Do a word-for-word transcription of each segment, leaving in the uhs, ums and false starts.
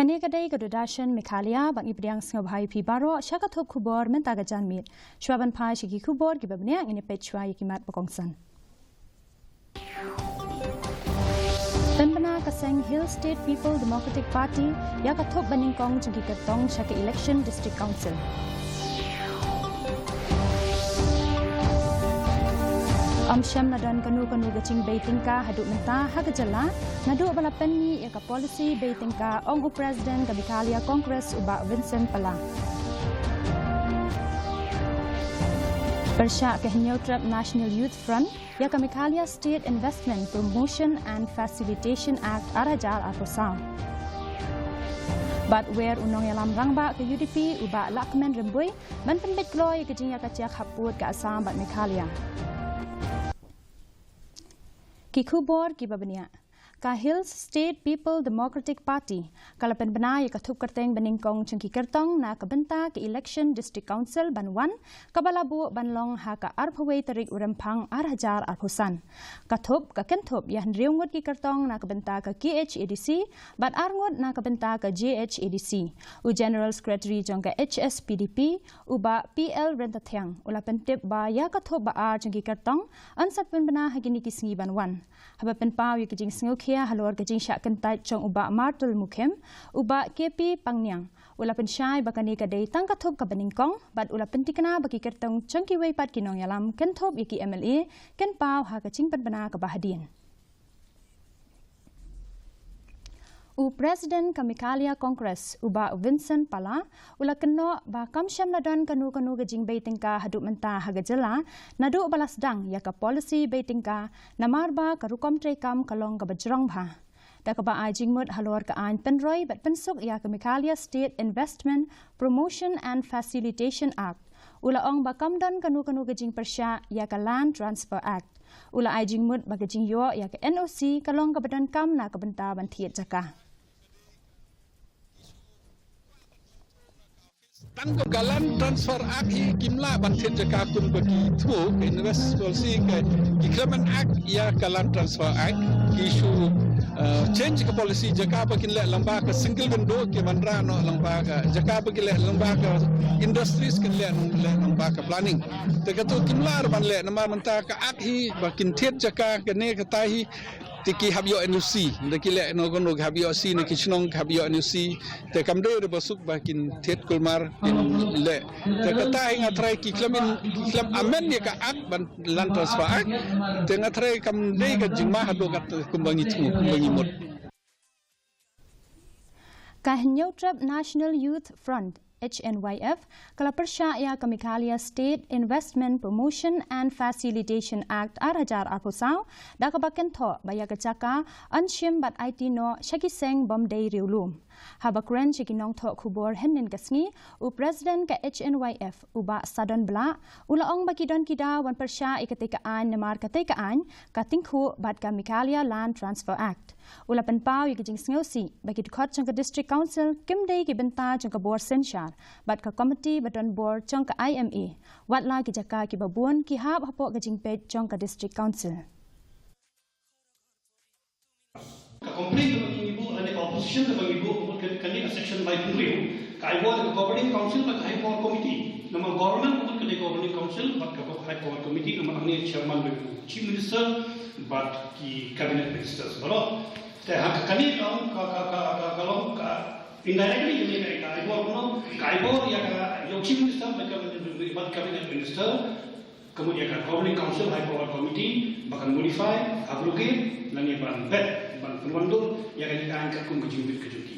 Kane ka dei ka Doordarshan Meghalaya, ba ngi pdiang sngewbha ïa phi baroh sha ka thup khubor mynta ka janmiet. Shuwa ban phai sha ki khubor kiba bniah, ngin ïa peit shuwa ïa ki mat ba kongsan. Pynbna ka seng Hill State People Democratic Party ïa ka thup banyngkong jong ki kyrtong sha ka election District Council. Ym shym la don kano kano ka jingbei tyngka haduh mynta ha ka jylla, naduh ba la pynmih ïa ka policy bei tyngka, ong u President ka Meghalaya Congress, u Bah Vincent Pala. Pyrshah ka Hynñiewtrep National Youth Front ïa ka Meghalaya State Investment Promotion and Facilitation Act ar hajar arphew saw. Bad wer u nongïalam rangbah ka U D P, u Bah Lahkmen Rymbui, ban pynbeit kloi ïa ka jingïakajia khappud ka Assam bad Meghalaya. Ki khubor kiba bniah. Ka Hills State People Democratic Party ka la pynbna ïa ka thup kyrteng banyngkong jong ki kyrtong na ka bynta ka election District Council ban wan, kaba la buh ban long ha ka arphew wei tarik u Rymphang ar hajar arphew san. Ka thup ka kynthup ïa hynriew ngut ki kyrtong na ka bynta ka K H A D C bad ar ngut na ka bynta ka J H A D C. U General Secretary jong ka H S P D P, u Bah P L Ryntathiang, u la pyntip ba ïa ka thup ba ar jong ki kyrtong yn sa pynbna ha kine ki sngi ban wan. Haba pynpaw ïa ka jingsngewkhia halor ka jingshah kyntait jong u Bah Martul Mukhim, u Bah K P Pangniang u la pynshai ba kane ka dei tang ka thup kaba nyngkong, bad u la pyntikna ba ki kyrtong jong kiwei pat ki nongïalam kynthup ïa ki M L A kin paw ha ka jingpynbna kaba hadien. U President ka Meghalaya Congress, u Bah Vincent Pala, u la kynnoh ba kam shym la don kano kano ka jingbei tyngka haduh mynta ha ka jylla, naduh ba la sdang ïa ka policy bei tyngka, namar ba ka rukom treikam ka long kaba jrong bha. Da kaba ai jingmut halor ka aiñ pynroi bad pynsuk ïa ka Meghalaya State Investment Promotion and Facilitation Act, u la ong ba kam don kano kano ka jingpyrshah ïa ka Land Transfer Act. U la ai jingmut ba ka jingïoh ïa ka N O C ka long kaba donkam na ka bynta ban thied jaka. Tang ka Land Transfer Act hi kim lah ban thied jaka kum ba ki thmu ka Invest Policy, ka ki khlem ban act ïa ka Land Transfer Act, ki shu, uh, change ka policy jaka ba kin leh lyngba ka single window, ki ban rah noh lyngba ka jaka ba ki leh lyngba ka industries, kin leh, leh lyngba ka planning. Te kato kim lah ban leh namar mynta ka act hi ba kin thied jaka kane kata hi. Te ki hap ïoh N O C, da ki leh no kono ki hap ïoh C, na ki shnong ki hap ïoh N O C. Te kam dei ruh ba suk ba kin thied kulmar kin leh. Te kata hi nga trai ki khlem in, ki khlem amend ïa ka act ban Land Transfer Act. Te nga trai kam dei ka jingma haduh kat kumba ngi thmu, kumba ngi mut. Ka Hynñiewtrep National Youth Front, H N Y F, ka la pyrshah ïa ka Meghalaya State Investment Promotion and Facilitation Act ar hajar arphew saw, da kaba kynthoh ba ïa ka jaka yn shim bad aiti noh sha ki seng bym dei riewlum. Haba kren sha ki nongthoh khubor hynnin ka sngi, u President ka H N Y F, u Bah Sadon Blah, u la ong ba ki don ki daw ban pyrshah ïa katei ka aiñ namar katei ka aiñ ka tyngkhuh bad ka Meghalaya Land Transfer Act. U la pynpaw ïa ka jingsngewsih ba ki dkhot jong ka District Council kim dei ki bynta jong ka bor synshar bad ka komiti ba donbor jong ka I M A, watla ki jaka kiba bun ki hap hapoh ka jingpeit jong ka District Council. Ka complaint kaba ngi buh lane ka opposition kaba ngi buh ka mut kane ka section laiphew hynriew ka ai bor ka governing council bad ka high power committee. Namar government ka mut ka dei governing council bad ka high power committee namar hangne chairman dei u chief minister bad ki cabinet ministers baroh. Te ha kane ka long ka, ka, ka, ka, ka long ka indirectly ka, ka, ka ai bor kumno, ka ai bor ïa ka, ïa u chief minister bad ka, bad cabinet minister. Ka mut ïa ka governing council high power committee ba kan modify, abrogate, lane ban bet, ban pynwandur ïa kane ka aiñ katkum ka jingbit ka jong ki.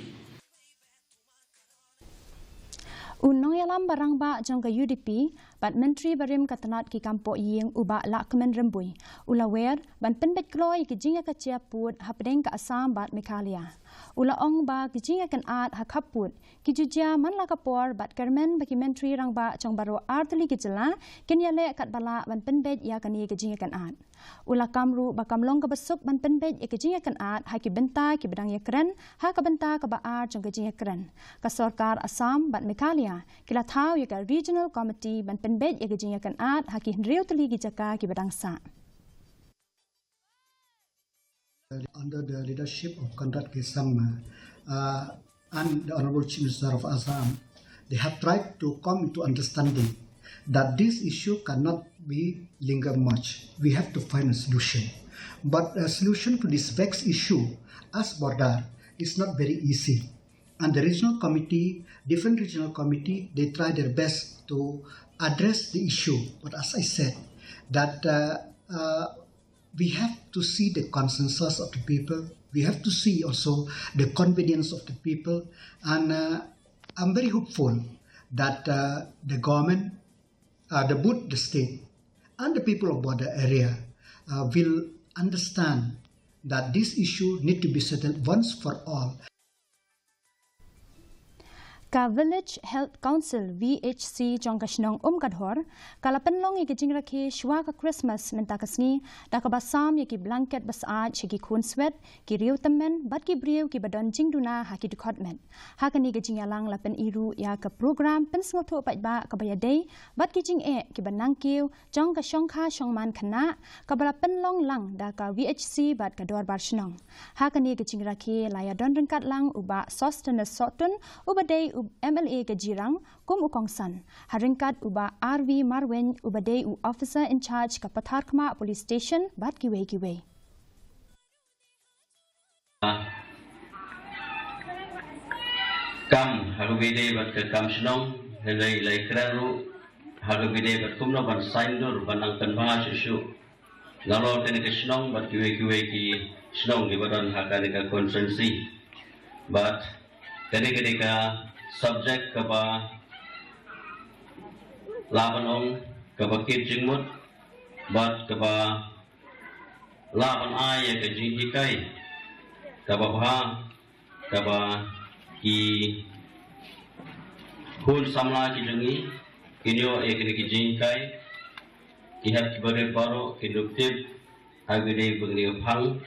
U nongïalam ba rangbah jong ka U D P bad Myntri barim ka tnat ki kam pohïing, u Bah Lahkmen Rymbui, u la wer ban pynbeit kloi ïa ki jingïakajia pud hapdeng ka Assam bad Meghalaya. U la ong ba ki jingïakynad ha khappud ki ju jia man la ka por bad kyrmen ba ki myntri rangbah jong baroh artylli ki jylla kin ïaleh katba lah ban pynbeit ïa kane ka jingïakynad. U la kam ruh ba kam long kaba suk ban pynbeit ïa ka jingïakynad ha ki bynta kiba dang ïakren ha ka bynta kaba ar jong ka jingïakren. Ka sorkar Assam bad Meghalaya ki la thaw ïa ka Regional Committee ban pynbeit ïa ka jingïakynad ha ki hynriew tylli ki jaka kiba dang sah. Under the leadership of Conrad K Sangma, uh, and the Honorable Chief Minister of Assam, they have tried to come to understanding that this issue cannot be linger much. We have to find a solution. But a solution to this vexed issue as border is not very easy. And the regional committee, different regional committee, they try their best to address the issue. But as I said, that uh, uh, we have to see the consensus of the people. We have to see also the convenience of the people. And uh, I'm very hopeful that uh, the government, uh, the both the state and the people of border area uh, will understand that this issue need to be settled once for all. Ka Village Health Council, V H C, jong ka shnong Umkadhor, ka la pynlong ïa ka jingrakhe shwa ka Christmas mynta ka sngi, da kaba sam ïa ki blanket ba syaid sha ki khun swet, ki riew tymmen, bad ki briew kiba don jingduna ha ki dkhot met. Ha kane ka jingïalang la pyni ruh ïa ka program pynsngewthuh paidbah kaba ïadei bad ki jingeh kiba nangkiew jong ka shongkha shongman khynnah, kaba la pynlong lang da ka V H C bad ka Dorbar Shnong. Ha kane ka jingrakhe la ïadon ryngkat lang u Bah Sosthenes Sohtun, uba dei u M L A ka Jirang, kum u kongsan, ha ryngkat u Bah R V Marwein, uba dei u Officer in Charge ka Patharkhmah Police Station, bad kiwei kiwei. Kam ha kaba ïadei bad ka kam shnong, hynrei la ïakren ruh ha kaba ïadei bad kumno ban saiñdur ban nang pynbha shuh shuh nalor kane ka shnong bad kiwei kiwei ki shnong kiba don ha kane ka constituency. Bad kane ka dei ka subject kaba lah ban ong kaba kit jingmut bad kaba lah ban ai ïa ka jinghikai kaba bha kaba ki khun samla ki jong ngi kin ïoh ïa kine ki jinghikai, ki hep ki barit baroh kin dup tip ha kine ba kine ki phang.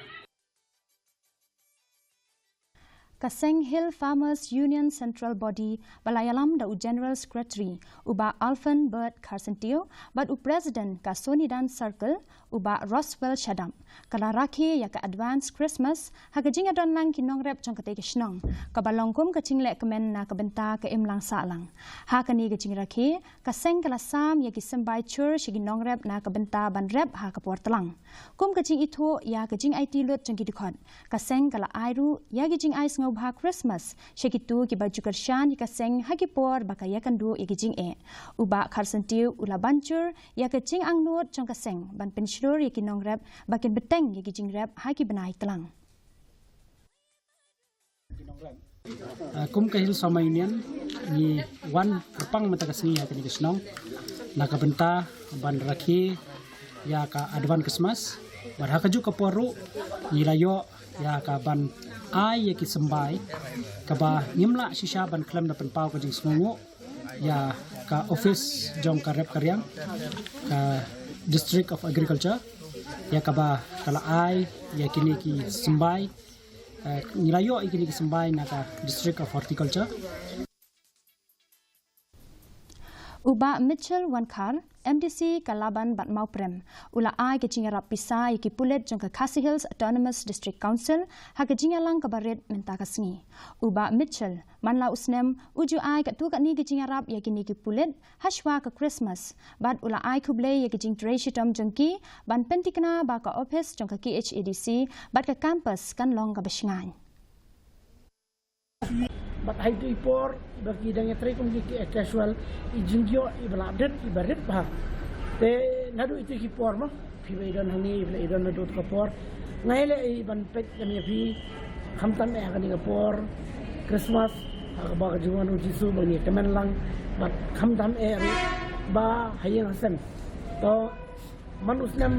Ka seng Hill Farmers Union Central Body ba la ïalam da u General Secretary u Bah Alfon Bert Kharsyntiew bad u President ka Sonidan Circle u Bah Roswell Shadap, ka la rakhe ïa ka Advance Christmas ha ka jingïadon lang ki nongrep jong katei ka shnong, kaba long kum ka jingleh kmen na ka bynta ka imlang sahlang. Ha kane ka jingrakhe, ka seng ka la sam ïa ki symbai chur sha ki nongrep na ka bynta ban rep ha ka por tlang. Kum ka jingithuh ïa ka jingaiti lut jong ki dkhot, ka seng ka la ai ruh ïa ki jingai sngewbha Christmas sha kito kiba ju kyrshan ïa ka seng ha ki por ba ka ïakynduh ïa ki jingeh. U Bah Kharsyntiew u la ban chur ïa ka jingangnud jong ka seng ban pynshlur ïa ki nongrep ba kin bteng ïa ki jingrep ha ki bnai tlang. Ah, kum ka Hill Farmers Union, ngi wan kyrpang mynta ka sngi ha kane ka shnong na ka bynta ban rakhe ïa ka Advance Christmas. Bad ha kajuh ka por ruh ngi la ïoh ïa ka ban ai ïa ki symbai kaba ngim lah shisha ban khlem da pynpaw ka jingsngewnguh ïa ka office jong ka rep ka riang, ka District of Agriculture, ïa kaba ka la ai ïa kine ki symbai. Eh, ngi la ïoh ïa kine ki symbai na ka District of Horticulture. U Bah Mitchell Wankhar, M D C ka Laban bad Mawprem, u la ai ka jingïarap pisa ïa ki pulit jong ka Khasi Hills Autonomous District Council ha ka jingïalang kaba rit mynta ka sngi. U Bah Mitchell, man la u snem, u ju ai katto katne ka jingïarap ïa kine ki pulit ha shwa ka Christmas, bad u la ai khublei ïa ka jingtrei shitom jong ki ban pynthikna ba ka ophis jong ka K H A D C bad ka campus kan long kaba shngaiñ. Bad ha itu i por ba ki dang ïatrei kum ki casual, i jingïoh iba la update iba rit bha. Te naduh itu ki por mo, phi ba i don hangne, i ba i don naduh ka por. Nga ïaleh i ban peit ïa phi, khamtam eh ha kane ka por Christmas, ha kaba ka jingwan u Jisu ba ngi kmen lang, bad khamtam eh ruh ba ha ïing ha sem. To man u snem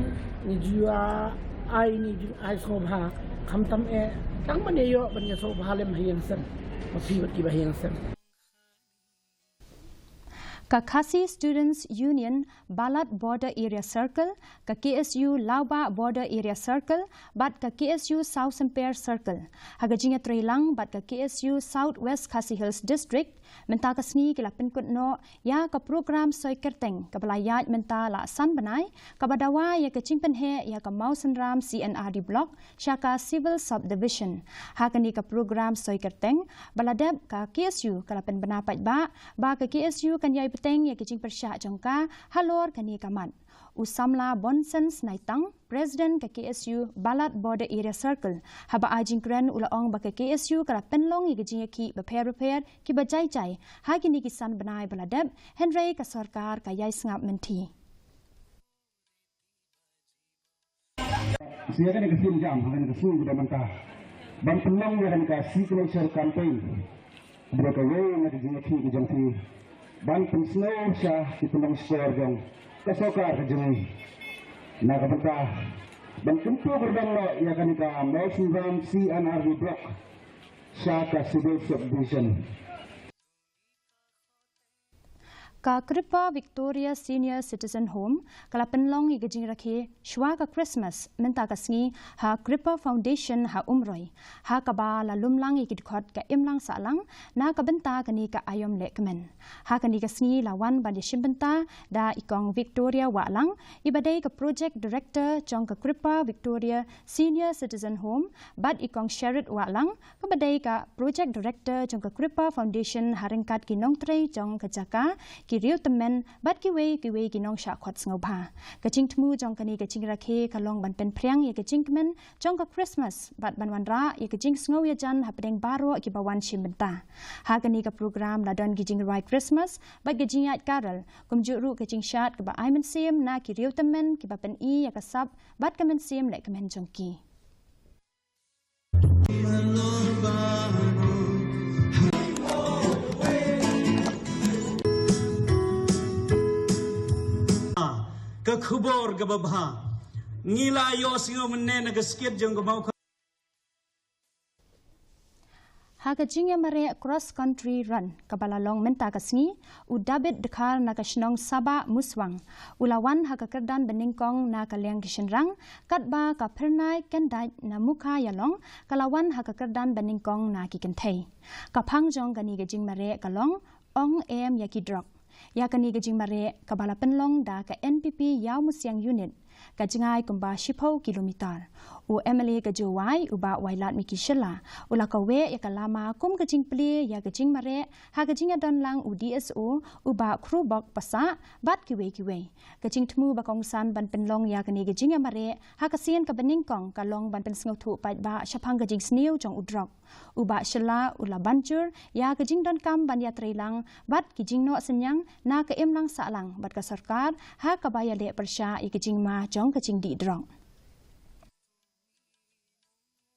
ngi ju ai, ngi ju ai sngewbha, khamtam eh tang ban ïoh ban ïa sngewbha lem ha ïing ha sem. Ma phi bad kiba ha ïing ha sem. Ka Khasi Students Union Balat Border Area Circle, ka K S U Laubah Border Area Circle, bad ka K S U Sawsymper Circle ha ka jingïatreilang bad ka K S U South West Khasi Hills District, mynta ka sngi ki la pynkut noh ïa ka program soi kyrteng kaba la ïaid mynta la san bnai, kaba dawa ïa ka jingpynheh ïa ka Mawsynram C and R D Block sha ka Civil Subdivision. Ha kane ka program soi kyrteng ba la dep, ka K S U ka la pynbna paidbah ba ka K S U kan ïai bteng ïa ka jingpyrshah jong ka halor kane ka mat. U samla Bonsens Naitang, President ka K S U Balat Border Area Circle, haba ai jingkren u la ong ba ka K S U ka la pynlong ïa ka jingïakhih bapher bapher kiba jai jai ha kine ki san bnai ba la dep, hynrei ka sorkar ka ïai sngap mynthi. Sha kane ka sngi jam, ha kane ka sngi kaba mynta, ban pynlong ïa kane ka signature campaign, kaba dei kawei na ka jingïakhih ka jong phi ban pynsngew sha ki pynlong shkor jong ka sorkar ka jong ngi, na ka bynta ban kyntu kyrdan noh ïa kane ka Mawsynram C and R D Block sha ka Civil Subdivision. Ka Kripa Victoria Senior Citizen Home ka la pynlong ïa ka jingrakhe shuwa ka Christmas mynta ka sngi ha Kripa Foundation ha Umroi, ha kaba la lum lang ïa ki dkhot ka imlang sahlang na ka bynta kane ka aïom lehkmen. Ha kane ka sngi la wan ban ïashim bynta da i Kong Victoria Wahlang, iba dei ka Project Director jong ka Kripa Victoria Senior Citizen Home, bad i Kong Sherrit Wahlang, kaba dei ka Project Director jong ka Kripa Foundation ha ryngkat ki nongtrei jong ka jaka, ki riewtymmen bad kiwei kiwei ki nongshah khot sngewbha. Ka jingthmu jong kane ka jingrakhe ka long ban pynphriang ïa ka jingkmen jong ka Christmas bad ban wanrah ïa ka jingsngew ïajan hapdeng baroh kiba wan shim bynta. Ha kane ka program la don ki jingrwai Christmas bad ka jingïaid carol, kumjuh ruh ka jingshad kaba ai mynsiem na ki riewtymmen kiba pyni ïa ka sap bad ka mynsiem lehkmen jong ki. Ka khubor kaba bha. Ngi la ïohsngew mynne na ka skit jong ka Mawkhar. Ha ka jingïamareh cross country run kaba la long mynta ka sngi, u David Dkhar na ka shnong Sabah Muswang u la wan ha ka kyrdan banyngkong na ka liang ki shynrang, katba ka Phyrnai Kendait na Mukha Ïalong ka la wan ha ka kyrdan banyngkong na ki kynthei. Ka phang jong kane ka jingmareh ka long Ong Em ïa ki Drok. Ïa kane ka jingmareh kaba la pynlong da ka N P P Ïawmusiang Unit, ka jngai kumba shiphew kilometer. U M L A ka Jowai, u Bah Wailadmiki Shylla, u la kaweh ïa ka lama kum ka jingplie ïa ka jingmareh ha ka jingïadon lang u D S O, u Bah Khrubok Passah, bad kiwei kiwei. Ka jingthmu ba kongsan ban pynlong ïa kane ka jingïamareh ha ka sien kaba nyngkong ka long ban pynsngewthuh paidbah shaphang ka jingsniew jong u drok. U Bah Shylla u la ban jur ïa ka jingdonkam ban ïatreilang bad ki jingnoh synñiang na ka imlang sahlang bad ka sorkar ha kaba ïaleh pyrshah ïa ka jingma jong ka jingdih drok.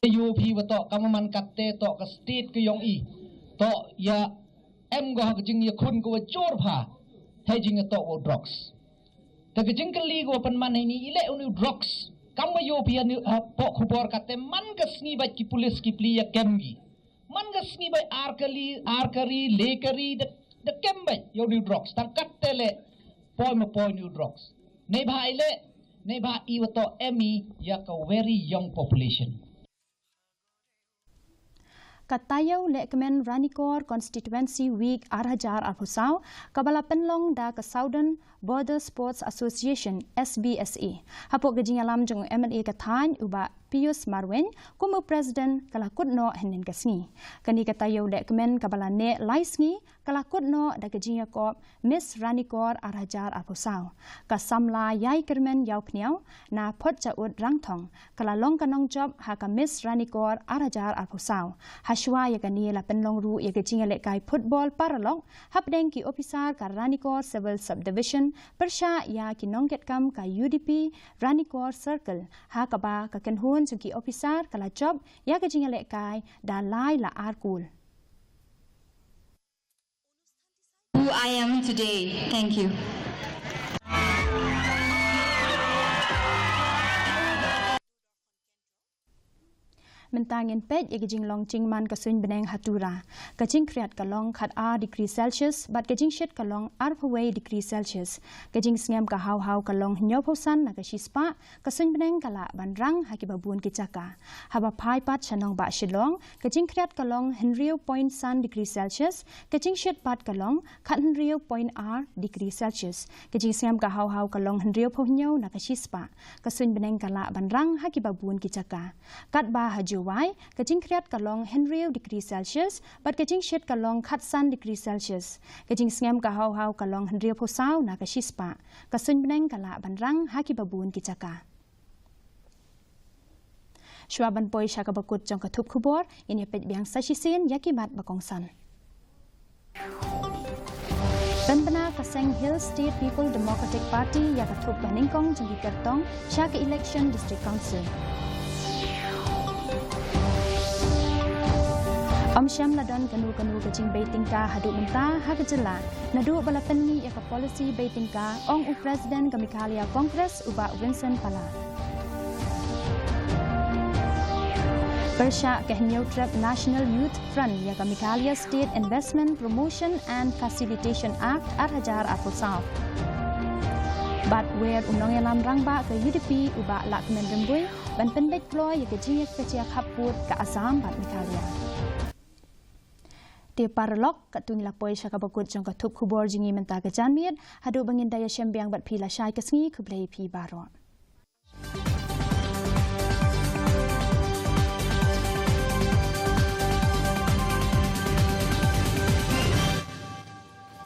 Ïoh phi ba toh ka man katte toh ka state ka ïong i, toh ïa em ko ha ka jingïakhun ko wa jur pha. Hei jingïatoh wa drugs. Te ka jingkylli ko wa pynman hei ni, i leh uni u drugs. Kam wa ïoh phi ha ni, ha, poh khubor katte man ka sngi bad ki pulis ki plie ïa kem ki. Man ka sngi bad ar kali, ar kari, le kari, da, da kem bad ïa uni u drugs. Tang katte leh poi ma poi uni u drugs. Neibhah i leh, neibhah i wa toh em i ïa ka very young population. Ka taïew lehkmen Ranikor Constituency Week ar hajar arphew saw, kaba la pynlong da ka Southern Border Sports Association, S B S A, hapoh ka jingïalam jong u M L A ka thaiñ u Bah Pius Marwein kum u President, ka la kut noh hynnin ka sngi. Kane ka taïew lehkmen kaba la neh lai sngi, ka la kut noh da ka jingïakob Miss Ranikor ar hajar arphew saw. Ka samla Ïaikyrmen Ïawphniaw na Photjaud Rangthong ka la long ka nongjop ha ka Miss Ranikor ar hajar arphew saw. Hashwa ïa kane la pynlong ruh ïa ka jingïalehkai football paralok hapdeng ki ophisar ka Ranikor Civil Subdivision pyrshah ïa ki nongkitkam ka U D P Ranikor Circle, ha kaba ka kynhun jong ki ophisar ka la jop ïa ka jingïalehkai da lai la ar kul. Who I am today. Thank you. Mynta ngin peit ïa ka jinglong jingman ka suiñ bneng ha Tura. Ka jingkhriat ka long khat ar degree Celsius, bad ka jingshit ka long arphew wei degree Celsius. Ka jingsngem ka haw haw ka long hynñiewphew san na ka shispah, ka suiñ bneng ka lah ban rang ha kiba bun ki jaka. Haba phai pat sha nongbah Shillong, ka jingkhriat ka long hynriew point san degree Celsius, ka jingshit pat ka long khat hynriew point ar degree Celsius. Ka jingsngem ka haw haw ka long hynriewphew hynñiew na ka shispah. Ka suiñ bneng ka lah ban rang ha kiba bun ki jaka. Katba ha Jowai, ka jingkhriat ka long hynriew degree Celsius, bad ka jingshit ka long khat san degree Celsius. Ka jingsngem ka haw haw ka long hynriewphew saw na ka shispah. Ka suiñ bneng ka lah ban rang ha kiba bun ki jaka. Shuwa ban poi sha kaba kut jong ka thup khubor, ngin ïa peit biang sa shisien ïa ki mat ba kongsan. Pynbna ka seng Hill State People Democratic Party ïa ka thup ba nyngkong jong ki kyrtong sha ka election District Council. Ym shym la don kano kano ka jingbei tyngka haduh mynta ha ka jylla, naduh ba la pynmih ïa ka policy bei tyngka, ong u President ka Meghalaya Congress, u Bah Vincent Pala. Pyrshah ka Hynñiewtrep National Youth Front ïa ka Meghalaya State Investment Promotion and Facilitation Act ar hajar arphew saw. Bad wer u nongïalam rangbah ka U D P, u Bah Lahkmen Rymbui, ban pynbeit kloi ïa ka jingïaid ka jingïakhap pud ka Assam bad Meghalaya. Te paralok, katto ngi la poi sha kaba kut jong ka thup khubor jong ngi mynta ka janmiet, haduh ba ngin da ïashem biang bad phi lashai ka sngi, khublei phi baroh.